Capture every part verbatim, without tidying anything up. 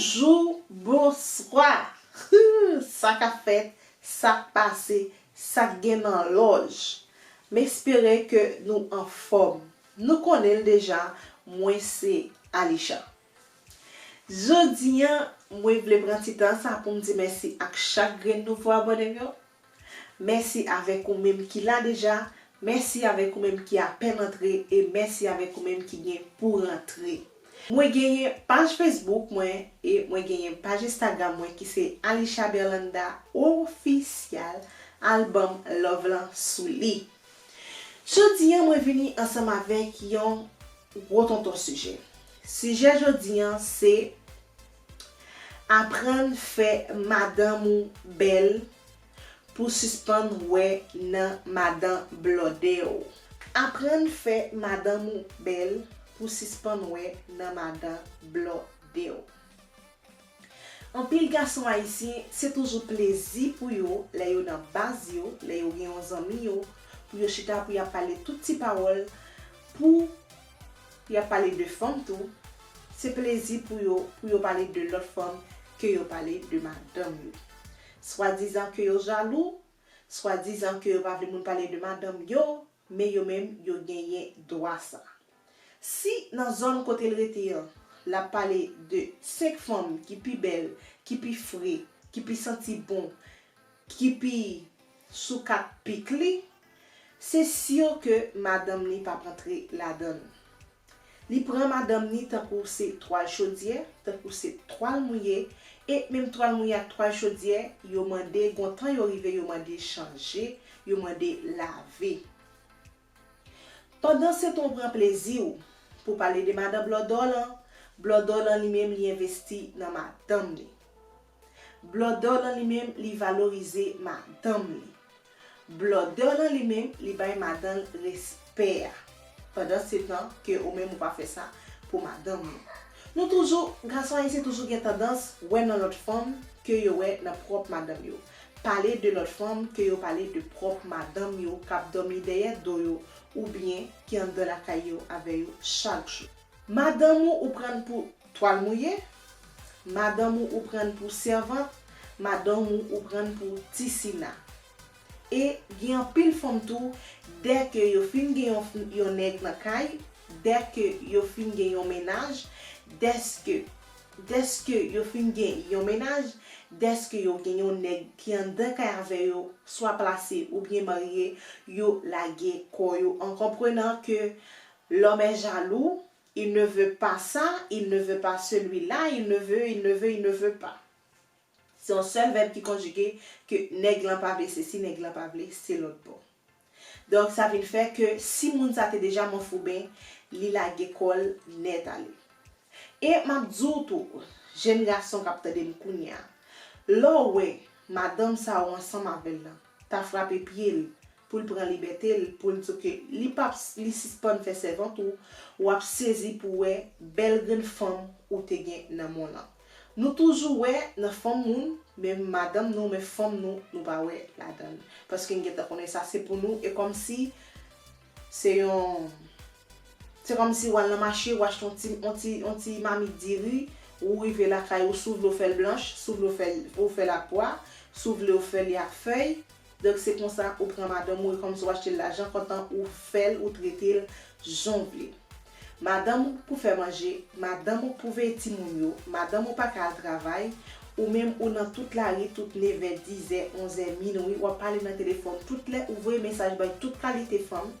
Bonjou, bonswa. Sa k ap fèt, sa k pase, sa k gen nan lòj. M espere ke nou anfòm. Nou konnen l deja, mwen se Alisha. Jodi a, mwen vle pran ti tan sa pou m di mèsi ak chak grenn nouvo abòne m yo. Mèsi avèk ou menm ki la deja, mèsi avèk ou menm ki apèn antre, e mèsi avèk ou menm ki gen pou rantre. Mwen genyen paj Facebook mwen e mwen genyen paj Instagram mwen ki se Alisha Berlanda Official, al ban m love lan sou li. Jodi a mwen vini ansanm avèk yon gwo tonton sijè. Sijè jodi a se aprann fè madanm ou bèl pou sispann wè nan madan blòdè w. Aprann fè madanm ou bèl pou sispann wè nan madan blòdè w. Anpil gason ayisyen, se toujou plezi pou yo lè yo nan baz yo, lè yo gen yon zanmi yo, pou yo chita pou y ap pale tout ti pawòl, pou y ap pale de fanm tou. Se plezi pou yo, pou yo pale de lòt fanm ke yo pale de madanm yo. Swadizan ke yo jalou, swadizan ke yo pa vle moun pale de madanm yo, men yo menm yo genyen dwa sa. Si nan zòn kote l rete an, l ap pale de senk fanm ki pi bèl, ki pi fre, ki pi santi bon, ki pi sou kat pik li, se si ke madanm li p ap antre ladan l. Li pran madanm ni tankou se twal chodyè, tankou se twal mouye, e menm twal mouye ak twal chodyè, yo mande, gon tan yo rive, yo mande chanje, yo mande lave. Pandan se tan w pran plezi w pou pale de madan blòdò lan, blòdò lan li menm li envesti nan madanm li. Blòdò lan li menm li valorize madanm li. Blòdò lan li menm li bay madanm l respè a. Pandan se tan ke ou menm ou pa fè sa pou madanm ou. Nou toujou, gason ayisyen toujou gen tandans wè nan lòt fanm ke yo wè nan pwòp madanm yo. Pale de lòt fanm ke yo pale de pwòp madanm yo k ap dòmi dèyè do yo oubyen ki anndan lakay yo avè yo chak jou. Madanm ou ou pran l pou twal mouye, madanm ou ou pran l pou sèvant, madanm ou ou pran l pou ti sina. E gen anpil fanm tou, dèke yo fin gen yon, yon nèg nan kay, dèke yo fin gen yon mennaj, dèske, dèske yo fin gen yon mennaj, dèske yo gen yon nèg ki anndan kay avè yo, swa plase oubyen marye, yo lage kò yo. En comprenant que l'homme est jaloux, il ne veut pas ça, il ne veut pas celui-là, il ne veut, il ne veut, il ne veut pas. Se yon sèl vèb ki konjige ke nèg lan pa vle sesi, nèg lan pa vle se lòt bò. Donk, sa vin fè ke si moun sa te deja manfouben, li lage kò l nèt ale. E m ap di w tou, jèn gason k ap tande m kounye a, lè w wè madanm sa ou ansanm avè l lan ta frape pye l pou l pran libète l, pou l di w ke li p ap, li sispann fè sèvant ou, w ap sezi pou w wè bèl grenn fanm ou te gen nan men w lan. Nou toujou wè nan fanm moun, men madanm nou, men fanm nou, nou pa wè ladan l. Paske n gentan konnen sa se pou nou, e kòmsi se yon, se kòmsi w al nan mache, w achte yon ti, yon ti, yon ti mamit diri, ou rive lakay ou, si w vle w fè l blanch, si w vle w fè l, ou fè l ak pwa, si w vle w fè li ak fèy. Donk, se konsa ou pran madanm ou, e kòmsi w achte l lajan kontan, ou fè l, ou trete l jan w vle. Madanm ou pou fè manje, madanm ou pou veye timoun yo, madanm ou pa ka al travay, ou menm ou nan tout lari tout nevè, dizè, onzè, minwi, w ap pale nan telefòn tout lè, ou voye mesaj bay tout kalite fanm.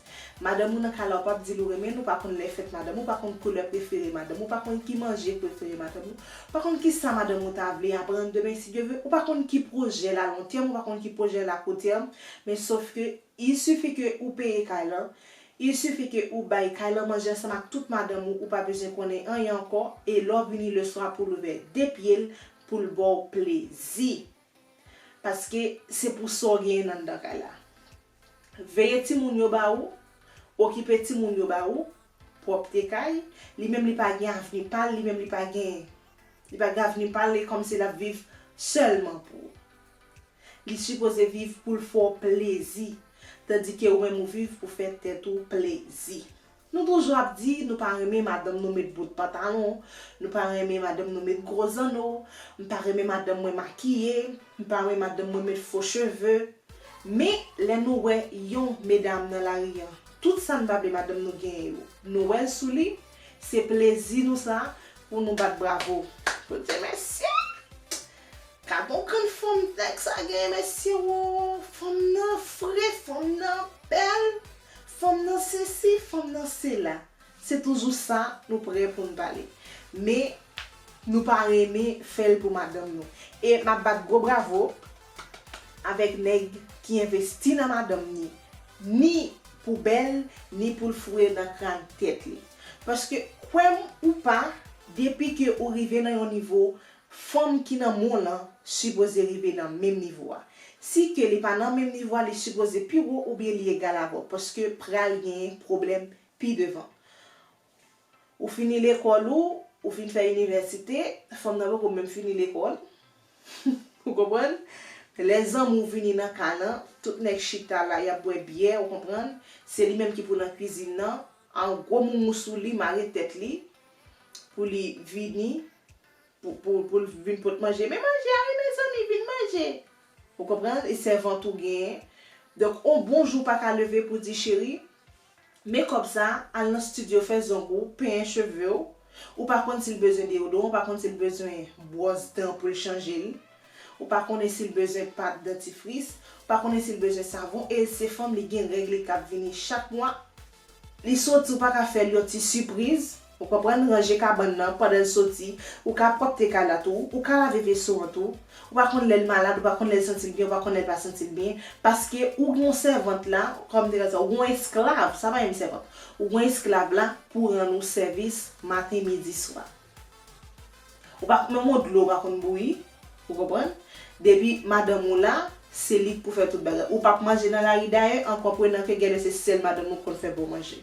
Madanm ou nan kay la, ou p ap di l ou renmen l, ou pa konn lè fèt madanm ou, ou pa konn koulè prefere madanm ou, ou pa konn ki manje prefere madanm ou, ou pa konn kisa madanm ou ta vle aprann demen si Dye vle, ou pa konn ki pwojè l a lon tèm, ou pa konn ki pwojè l a kou tèm, men sòf ke il suffit ke ou peye kay lan, il suffit ke ou bay kay lan manje ansanm ak tout madanm ou, ou pa bezwen konnen anyen ankò, e lè w vini leswa pou l ouvè de pye l pou l ba w plezi. Paske se pou sa w genyen anndan kay la. Veye timoun yo ba ou, okipe timoun yo ba ou, pwòpte kay, li menm li pa gen avni pa l, li menm li pa gen, li pa gen avni pa l, e kòmsi l ap viv sèlman pou ou. Li sipoze viv pou l fè w plezi, tandike ou menm ou viv pou fè tèt ou plezi. Nou toujou ap di nou pa renmen madanm nou met bout pantalon, nou pa renmen madanm nou met gwo zanno, m pa renmen madanm mwen makiye, m pa renmen madanm mwen met fo cheve. Men lè nou wè yon medam nan lari an, tout sa n pa vle madanm nou genyen yo, nou wè l sou li, se plezi nou sa pou nou bat bravo. Pou di mesye, gad yon grenn fanm nèg sa genyen mesye wo, fanm nan fre, fanm nan bèl, fanm nan sesi, fanm nan sela. Se toujou sa nou prè pou n pale. Men nou pa renmen fè l pou madanm nou. E m ap bat gwo bravo avèk nèg ki envesti nan madanm ni, ni pou bèl, ni pou l foure nan kràn tèt li. Paske kwè m ou pa, depi ke ou rive nan yon nivo, fanm ki nan men w lan sipoze rive nan menm nivo a. Si ke li pa nan menm nivo a, li sipoze pi wo oubyen li egal avè w, paske pral genyen pwoblèm pi devan. Ou fini lekòl ou, ou fin fè inivèsite, fanm nan poko menm fini lekòl. Ou konprann? Lè zanmi w vini nan kay lan, tout nèg chita la, y ap bwè byè, ou konprann? Se li menm ki pou nan kwizin nan, an gwo moumou sou li, mare tèt li, pou li vini, pou, pou, pou l vin pot manje. Men manje a wi, mezanmi, vin manje. Ou konprann? E sèvant ou genyen. Donk, on bon jou pa ka leve pou di, cheri, men kòb sa, al nan estidyo fè zong ou, penyen cheve w. Ou pa konn si l bezwen deyodoran, ou pa konn si l bezwen bwòs dan pou l chanje l. Ou pa konnen si l bezwen pat dantifris, ou pa konnen si l bezwen savon, e se fanm li gen règ li k ap vini chak mwa. Li soti, ou pa ka fè l yon ti sipriz, ou konprann, ranje kabann nan pandan l soti, ou ka pwòpte kay la tou, ou ka lave veso an tou, ou pa konn lè l malad, ou pa konn lè l santi l byen, ou pa konn lè l pa santi l byen, paske ou gen yon sèvant la, kòm m te ka di sa, ou gen yon esklav, sa pa menm sèvant, ou gen yon esklav la pou rann ou sèvis maten, midi, swa. Ou pa menm yon dlo ou pa konn bouyi, ou konprann? Depi madanm ou la, se li k pou fè tout bagay. Ou p ap manje nan lari dayè, an konprenan ke genlè se sèl madanm ou k konn fè bon manje.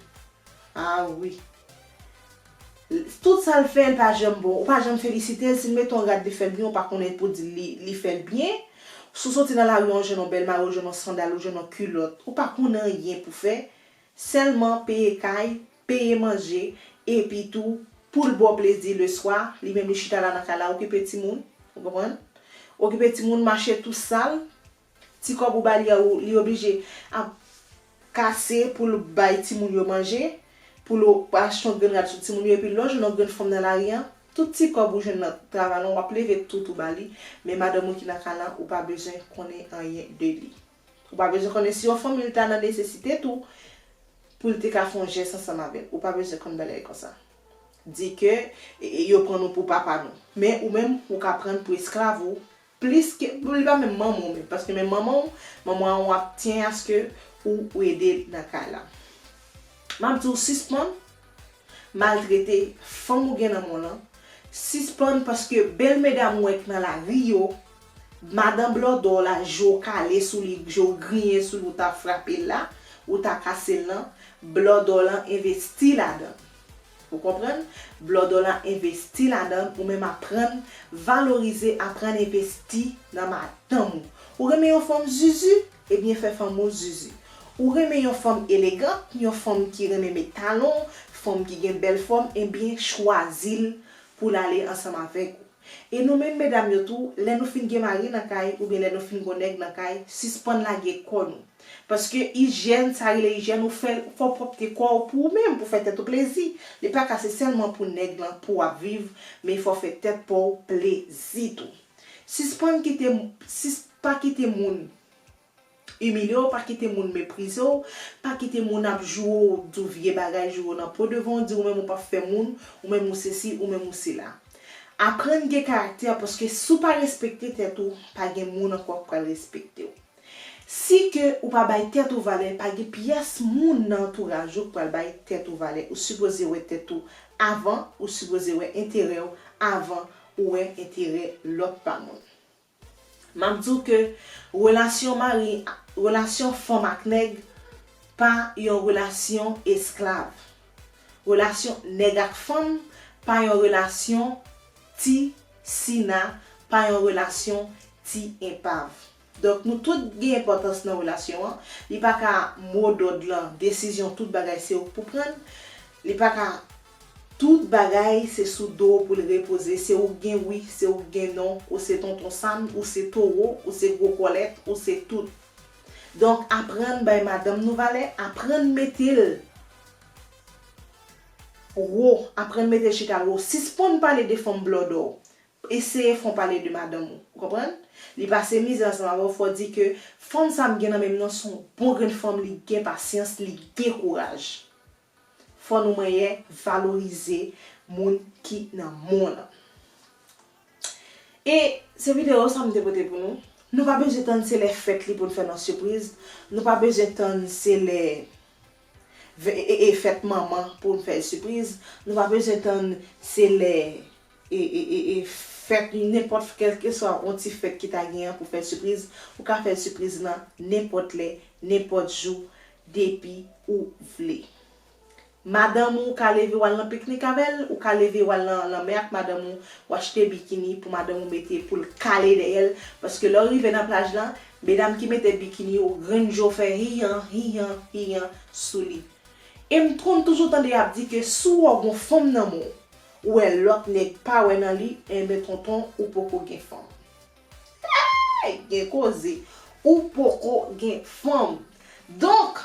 A wi. Tout sa l fè, l pa janm bon. Ou pa janm felisite l. Si l mete yon rad, li fè l byen, ou pa konnen pou di l li, li fè l byen. Si w soti nan lari, ou jwenn yon bèl mayo, ou jwenn yon sandal, ou jwenn yon kilòt. Ou pa konnen anyen pou fè. Sèlman peye kay, peye manje, epi tou, pou l ba w plezi leswa, li menm li chita la nan kay la, okipe timoun, ou konprann? Okipe timoun, mache tou sal, ti kòb ou ba li a, ou, li oblije ap kase pou l bay timoun yo manje, pou l achte yon grenn rad sou timoun yo, epi lè w jwenn yon grenn fanm nan lari an, tout ti kòb ou jwenn nan travay lan, w ap leve tout ou ba li, men madanm ou ki nan kay lan, ou pa bezwen konnen anyen de li. Ou pa bezwen konnen si yon fanmi l ta nan nesesite tou, pou l te ka fè yon jès ansanm avè l. Ou pa bezwen konn bagay konsa. Di ke e, e, yo pran nou pou papa nou. Men ou menm, ou ka pran l pou esklav ou, plis ke, li pa menm manman w menm, paske menm manman w, manman w ap tyen aske ou, ou ede l nan kay la. M ap di w sispann maltrete fanm ou gen nan men w lan, sispann paske bèl medam ou wè k nan lari yo, madan blòdò w la, je w kale sou li, je w griyen sou li, ou ta frape l la, ou ta kase l lan, blòdò w lan envesti ladan l. Ou konprann? Blòdò w lan envesti ladan l, ou menm aprann valorize, aprann envesti nan madanm ou. Ou renmen yon fanm zuzu? Ebyen fè fanm ou zuzu. Ou renmen yon fanm elegant, yon fanm ki renmen met talon, fanm ki gen bèl fòm, ebyen chwazi l pou l ale ansanm avèk ou. E nou menm medam yo tou, lè nou fin gen mari nan kay, oubyen lè nou fin gon nèg nan kay, sispann lage kò nou. Paske ijyèn, sa rele ijyèn, ou fè, fò w pwòpte kò w pou ou menm, pou fè tèt ou plezi. Li pa ka se sèlman pou nèg lan, pou w ap viv, men fò w fè tèt pa w plezi tou. Sispann kite, sis, pa kite moun imilye w, pa kite moun meprize w, pa kite moun ap joure w, di w vye bagay, joure w nan po devan w, di ou menm ou p ap fè moun, ou menm ou sesi, ou menm ou sela. Aprann gen karaktè, paske si w pa respekte tèt ou, pa gen moun ankò k pral respekte w. Si ke ou pa bay tèt ou valè, pa gen pyès moun nan antouraj ou k pral bay tèt ou valè. Ou sipoze wè tèt ou avan, ou sipoze wè enterè w avan ou wè enterè lòt pa moun. M ap di w ke relasyon mari, relasyon fanm ak nèg pa yon relasyon esklav. Relasyon nèg ak fanm pa yon relasyon ti sina, pa yon relasyon ti enpav. Donk, nou tout gen enpòtans nan relasyon an. Li pa ka mo dòd lan, desizyon, tout bagay se ou k pou pran l. Li pa ka, tout bagay se sou do w pou l repoze. Se ou k gen wi, se ou k gen non, ou se tonton Sam, ou se towo, ou se gwo kòlèt, ou se tout. Donk, aprann bay madanm nou valè, aprann mete l wo, aprann mete l chita l wo. Sispann pale de fanm blòdò. Eseye fè w pale de madanm ou. Ou konprann? Li pase mizè ansanm avè w, fò w di ke fanm sa m gen nan men m nan se yon bon grenn fanm, li gen pasyans, li gen kouraj. Fò nou manyen valorize moun ki nan men w lan. E se videyo sa m te pote pou nou. Nou pa bezwen tann se lè fèt li pou n fè nan sipriz. Nou pa bezwen tann se lè ve- e, e, e fèt manman pou n fè l sipriz. Nou pa bezwen tann se lè e, e, e, e fèt, nenpòt, kèlkeswa yon ti fèt ki ta gen an pou fè l sipriz. Ou ka fè l sipriz nan nenpòt lè, nenpòt jou, depi ou vle. Madanm ou ka leve w al nan piknik avè l, ou ka leve w al nan lanmè ak madanm ou, ou achte bikini pou madanm ou mete pou l kale dèyè l, paske lè w rive nan plaj lan, medam ki mete bikini yo, grenn je w fè hiyan, hiyan, hiyan sou li. E m konn toujou tande y ap di ke si w wè w gon fanm nan men w, ou wè lòt nèg pa wè nan li, enben tonton, ou poko gen fanm. Hey, gen koze. Ou poko gen fanm. Donk,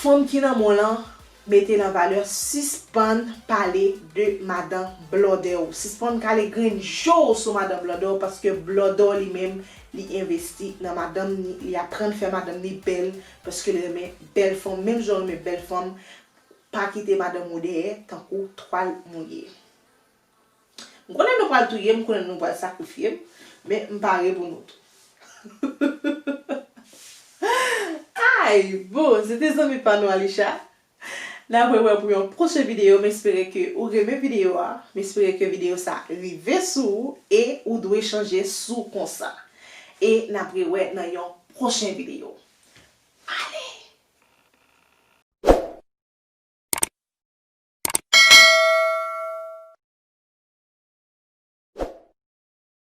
fanm ki nan men w lan, mete l an valè, sispann pale de madan blòdè w. Sispann kale grenn je w sou madan blòdè w, paske blòdè w li menm, li envesti nan madanm ni, li aprann fè madanm ni bèl, paske li renmen bèl fanm, menm jan w renmen bèl fanm, pa kite madanm ou dèyè tankou twal mouye. M konnen nou pral touye m, m konnen nou pral sakrifye m, men m pare pou nou tou. Ay, bon, se te zanmi pa nou Alisha. N ap rewè pou yon pwochen videyo, m espere ke ou renmen videyo a, m espere ke videyo sa rive sou ou e ou dwe chanje sou konsa. E n ap rewè nan yon pwochen videyo.